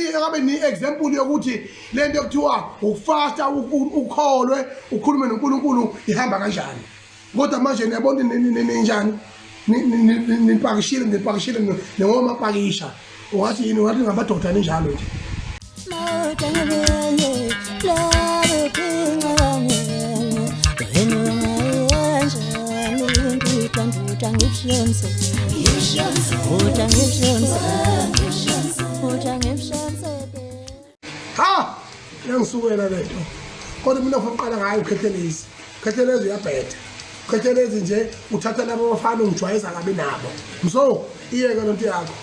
Ngabe ni example yokuthi lento yokuthiwa ukufasta, ukholwe, ukhulume noNkulunkulu ihamba kanjani. Kodwa manje niyabona ninjani, nipakishile, nipakishile ningomapakisha, ungathi yini, ungathi ngamadoda ninjalo nje. Ha, yangisukela lento. Kodwa mina ngifuna ukuqala ngayo uKhethelezi. Ukhethelezi uyabheda. Ukhethelezi nje uthatha labo bafana ungijwayeza kabi nabo. So iyeke lento yakho.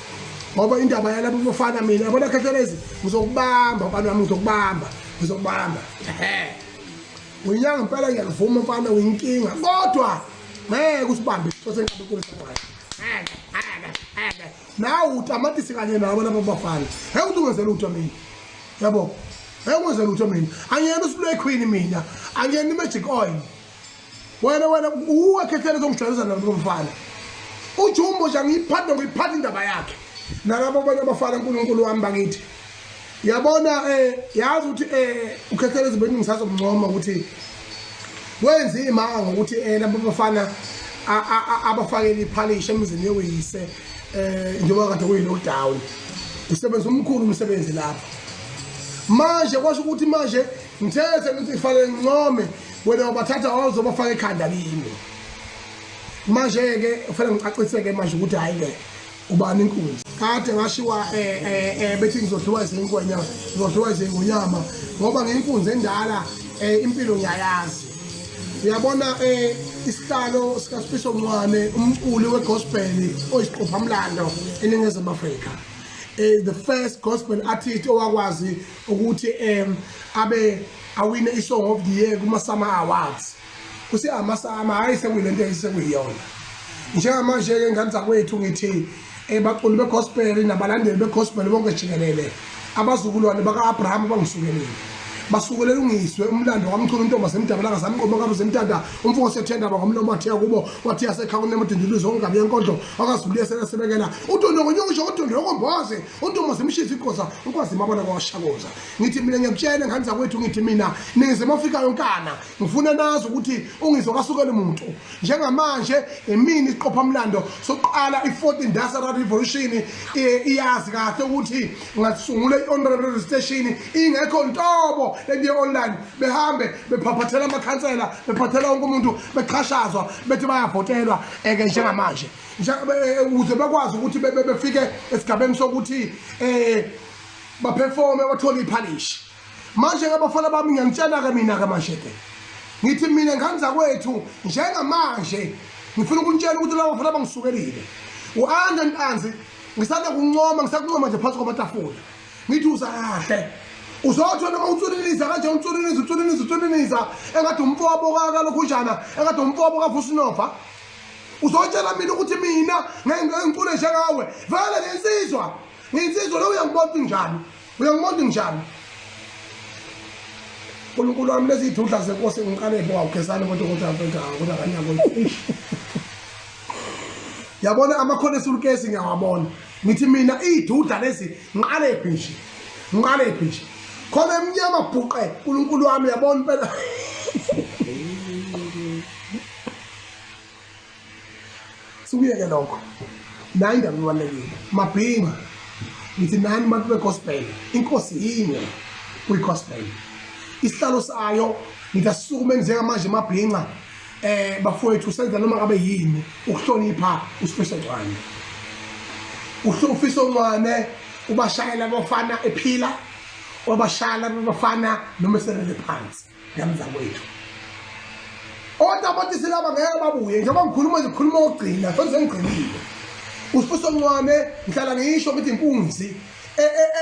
Ngoba indaba yalabo bafana mina yabona Khethelezi ngizokubamba mfana wami, ngizokubamba. Ngizokubamba. Ehe. Uyinyanga impela, ngiyakuvuma mfana, uyinkinga. Kodwa ngeke usibambe isixhosa enkabi enkulu sakwayo. Ngeke, ngeke, ngeke. Nawe utamatisi kanye nabo labo bafana. Ngeke uthi ungenze lutho mina. Yabo. Ngeke ungenze lutho mina. Angiyena uSlay Queen mina. Angiyena iMagic Oil. Wena uwe Khethelezi ongijwayeza nabo mfana. UJumbo nje angiyiphathi ngiyiphatha indaba yakhe. Nalabo abanye abafana, uNkulunkulu wami bakithi. Yabona, yazi ukuthi uKhethelezi bengi ngisazomncoma ukuthi wenza imanga ngokuthi labo bafana abafakele iphalishi emzini yewuyise, njengoba kade kuyi lockdown. Usebenza umkhulu umsebenzi lapho. Manje kwasho ukuthi manje ngithethe ngithi kufanele ngincome wena, wabathatha wazobafaka ekhanda kimi. Manje ke kufanele ngicacise ke manje ukuthi hayi ke, ubani inkunzi. Kade ngashiwa bethi ngizodliwa izingwenya, ngizodliwa izingonyama ngoba ngiyinkunzi endala, impilo ngiyayazi. Uyabona, isihlalo sikaSifiso Ncwane, umculi wegospel oyisiqophamlando eNingizimu Afrika, the first gospel artist owakwazi ukuthi abe awine i-Song of the Year kuma-SAMA Awards. Kusi amaSAMA, hayi, sekuyilento esekuyiyona njengamanje-ke. Ngane zakwethu, ngithi baculi begospel nabalandeli begospel bonke jikelele, abazukulwane baka-Abraham bangisukelile, basukelela ungiswe umlando kaMchunu, intombi zemdabalanga zamqomo kabe zemtanda, umfo sethenda ngomlomo wathiya kubo, wathiya sekhaya kunemadinduluzo ongabi yenkondlo wakazulu yeselesebekela udondo ngonyongisho udondo yokomboze untombi zemshiza igoza ukwazi mabona kwashakoza. Ngithi mina ngiyakutshela ngane zakwethu, ngithi mina Ningizimu Afrika yonkana, ngifuna nazi ukuthi uNgizwe kasukela umuntu njengamanje imini isiqophamlando sokuqala i-Fourth Industrial Revolution. Iyazi kahle ukuthi ngasungula i-online station ingekho ntobo lento ye-online, behambe bephaphathela amakhansela, bephathela wonke umuntu, bechashazwa bethi bayavotelwa. Eke njengamanje ukuze bekwazi ukuthi befike esigabeni sokuthi baperforme, bathole iphalishi. Manje ke abafana bami, ngiyangitshela-ke mina-ke manje ke, ngithi mina ngane zakwethu, njengamanje ngifuna ukunitshela ukuthi laba bafana bangisukelile. U-Ande Ntanzi ngisanda kuncoma, ngisakuncoma nje phansi kwamatafula, ngithi uza kahle. Uzothi wena uma utsuniniza kanje, utsuniniza, utsuniniza, utsuniniza engathi umfowabo kalokhunjana, engathi umfowabo kaVusinova, uzotshela mina ukuthi mina ngeke ngicule njengawe. Vele nginsizwa, nginsizwa lo. Uyangibona ukuthi njani? Uyangibona njani? Nkulunkulu wami, lezi idudla zenkosi ngiqale pho wawugezani kodwa kodwa kodwa kanyako. Yabona amakhono esulukesi ngiyawabona. Ngithi mina idudla lezi ngiqale phi nje? Ngiqale phi nje? Khona emnyama bhuqe, uNkulunkulu wami, yabona impela. Sikuyeke lokho. Nayi indaba ibalulekile. Mabhinca. Ngithi nani bantu begospel, inkosi yinye kwi-gospel. Isihlalo sayo ngithi asisukume njengamanje mabhinca, bafowethu, senza noma ngabe yini ukuhlonipha uSifiso Ncwane. USifiso Ncwane ubashayela abafana ephila, wabashayela abafana noma eselele phansi ngemva kwethu. Otamatisi laba ngeke babuye njengoba ngikhuluma nje, ngikhuluma okugcina, sengigcinile. USifiso Ncwane ngihlala ngisho ukuthi inkunzi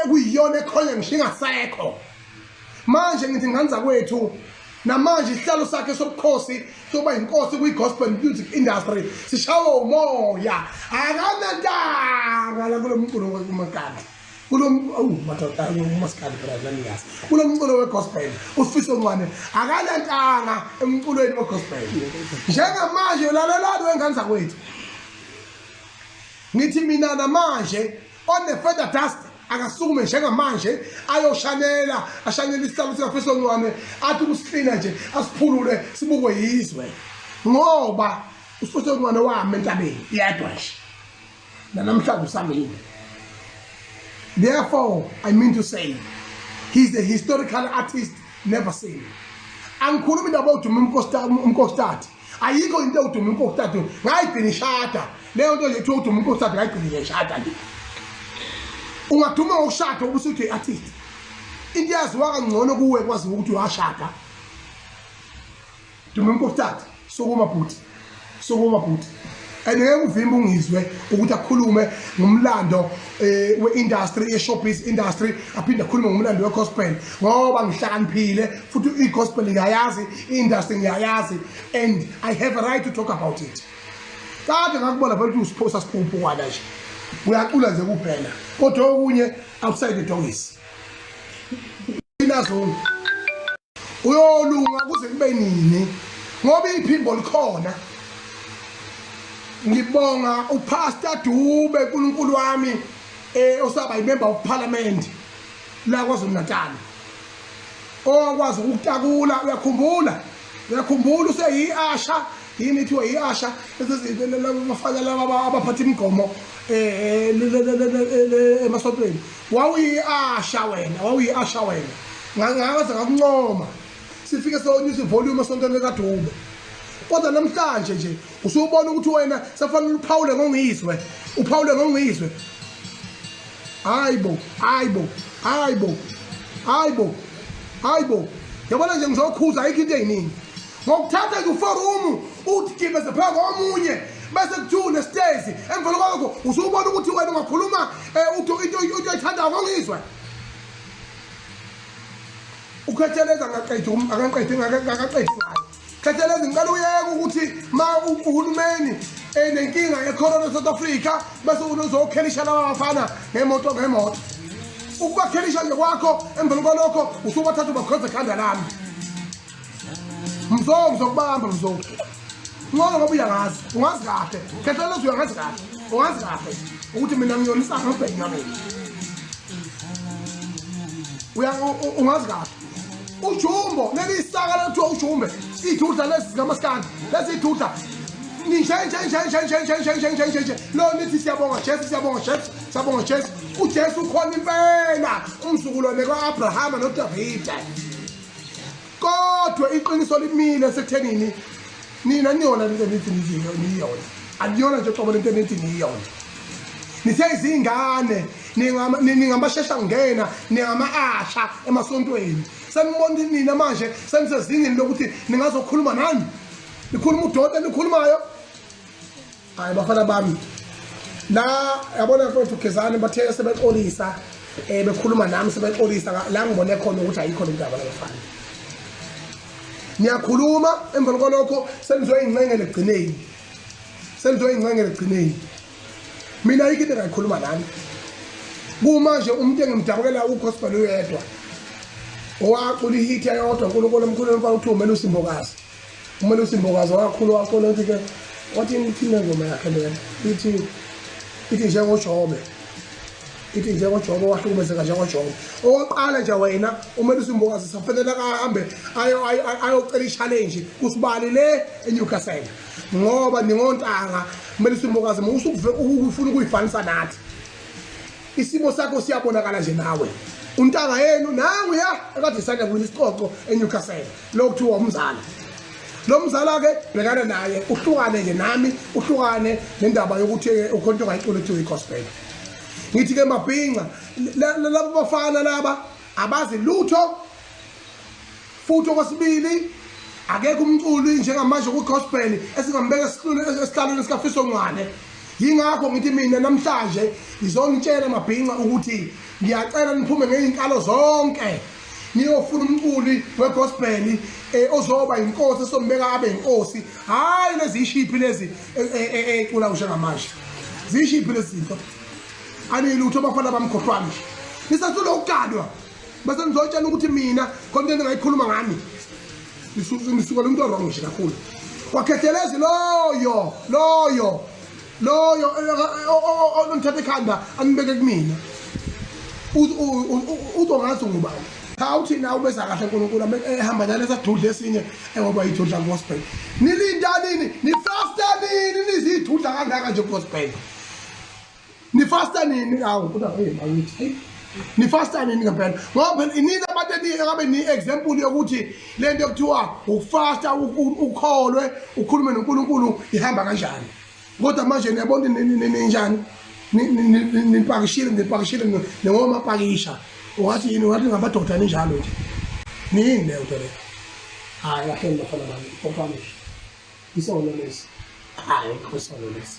ekuyiyona ekhonya ngisho ingasekho. Manje ngithi ngane zakwethu, namanje isihlalo sakhe sobukhosi sokuba inkosi kwi-gospel music industry sishawa umoya, akanantanga la kulo mculo wemakandi, kulo, awu madoda, umasikandi phela naniyazi, kulo mculo wegospel uSifiso Ncwane akanantanga emculweni wegospel njengamanje. Lalelani wengane zakwethu, ngithi mina namanje on the further dust. Akasukume njengamanje ayoshanela, ashanele isihlalo sikaFiso Ncwane, athi ukusiklina nje, asiphulule sibukwe yizwe, ngoba uFiso Ncwane wami entabeni yedwa nje, nanamhlanje usamile. Therefore I mean to say he's a historical artist never seen. Angikhulumi indaba oduma umkostati, ayikho into ewuduma umkostati, ngayigcina ishada leyo nto nje kuthiwa uduma umkostati, ngayigcina nje ishada nje. Ungaduma ngokushada ubusuthi i-artist, into yaziwa kangcono kuwe kwaziwa ukuthi uyashada. Duma umkostati, sukuma bhuti, sukuma bhuti. And ngeke uvimbe ungizwe ukuthi akhulume ngomlando we-industry, ye-showbiz industry, aphinde akhulume ngomlando we-gospel, ngoba ngihlakaniphile futhi i-gospel ngiyayazi, i-industry ngiyayazi, and I have a right to talk about it. Kade ngakubona vele ukuthi usiphosa siphupukwana nje, uyacula nje kuphela, kodwa okunye outside the doggies. Inazongo uyolunga kuze kube nini, ngoba iphimbo likhona. Ngibonga uPastor Dube, uNkulunkulu wami, osaba imember of parliament la KwaZulu Natal, owakwazi ukutakula. Uyakhumbula, uyakhumbula useyi-usher, yini ithiwa yi-usher, bafana laba abaphatha imigomo emasontweni. Wawuyi-usher wena, wawuyi-usher wena, ngaze ngakuncoma, sifike sonyusa ivolume esontweni likaDube. Kodwa namhlanje nje usubona ukuthi wena sefanele uphawule ngongizwe, uphawule ngongizwe. Hayibo, hayibo, hayibo, hayibo, hayibo, yabona nje ngizokhuza, ayikho into eyiningi ngokuthatha nje uforumu uthi gibeze phezu komunye, bese kuthiwa unesitezi. Emveni kwalokho usubona ukuthi wena ungakhuluma into oyithandayo ngongizwe. Ukhetheleza angaqedi, akaqedi, ngakaqedi ngayo. Khetheleza, ngicela uyeke ukuthi ma uhulumeni enenkinga yecorona eSouth Africa bese uzokhelisha laba bafana ngemoto, ngemoto. Ukubakhelisha nje kwakho, emveni kwalokho usubathatha ubakhonza ekhanda lami. Mzo, ngizokubamba mzo, ngcono ngoba uyangazi, ungazi kahle Khetheleza, uyangazi kahle, ungazi kahle ukuthi mina ngiyonisa ngobhenyameni. Ungazi kahle ujumbo leli isaka lethiwa ujumbe, iy'dudla lezi zikamaskandi, lezi iy'dudla ninje nje nje nje nje nje nje nje nje nje nje lo nithi siyabonga Jesu, siyabonga Jesu, siyabonga Jesu. UJesu ukhona impela, umzukulwane ka-Abrahama noDavide, kodwa iqiniso limile sekuthenini nina niyona lento enithi niyona, akuyona nje qobo lento enithi niyona. Nithe izingane ningamashesha ngena, ningama-asha emasontweni. Senibona nina manje senisezingeni lokuthi ningazokhuluma nani, nikhuluma udoti enikhulumayo. Hayi bafana bami la, yabona mfowethu Gezani, bathe sebexolisa, bekhuluma nami sebexolisa, la ngibone khona ukuthi ayikho le ndaba labafana. Niyakhuluma, emveni kwalokho senizoyincengela ekugcineni, senizoyincengela ekugcineni. Mina ayikho into engayikhuluma nami kumanje. Umuntu engimdabukela ugospel uyedwa owacula ihit eyodwa, uNkulunkulu omkhulu mfana, uthi uMelusi Mbokazi. UMelusi Mbokazi wakhulu wacula ukuthi ke wathi ithini ngoma yakhe lena, ithi njengoJobe, ithi njengoJobe wahlukumezeka, njengoJobe. Okokuqala nje wena uMelusi Mbokazi safanele ahambe ayocela i-challenge kusibali le eNewcastle, ngoba ningontanga. Umelusi Mbokazi, ufuna ukuyifanisa nathi, isimo sakho siyabonakala nje nawe. Untanga yenu nangu ya ekade isanda kuwina isicoco eNewcastle, lo kuthiwa umzala. Lo mzala-ke bhekana naye, uhlukane nje nami, uhlukane nendaba yokuthi ukhona into ongayicula ekuthiwa i-gospel. Ngithi-ke mabhinca, laba bafana laba abazi lutho. Futhi okwesibili, akekho umculi njengamanje kwi-gospel esingambeka esihlalweni sikaFiso Ncwane. Yingakho ngithi mina namhlanje ngizonitshela mabhinca ukuthi ngiyacela niphume ngey'nkalo zonke niyofuna umculi wegospel ozoba inkosi, esombeka abe inkosi, hhayi lezi ishiphi lezi ey'cula njengamanje. Zishiphi lezi zinto? Anilutho bafana bamkhohlwane nje, nisathula ukugadwa, bese nizotshela ukuthi mina khona into engingayikhuluma ngami. Nisuka lo muntu wrong nje kakhulu, wakhethelezi loyo loyo loyo onithatha ekhanda anibeke kumina. Uzongazi ngubani. Cha, uthi na ubeza kahle uNkulunkulu ehamba nalesa dudla esinye engoba yidudla gospel. Nilinda nini? Nifasta nini? Nizidudla kangaka nje gospel. Nifasta nini? Hawu kodwa hey bakithi. Nifasta nini ngempela? Ngoba phela inini abantu engabe ni example yokuthi lento yokuthiwa ukufasta, ukholwe, ukhulume noNkulunkulu ihamba kanjani? Kodwa manje niyabona ninjani? Nipakishile, nipakishile ningomapakisha. Ungathi yini? Ungathi ngamadoda ninjalo nje. Niyini leyo nto leyo? Hayi kahle bafana bami, popamisha. Isono lesi. Hayi, isono lesi.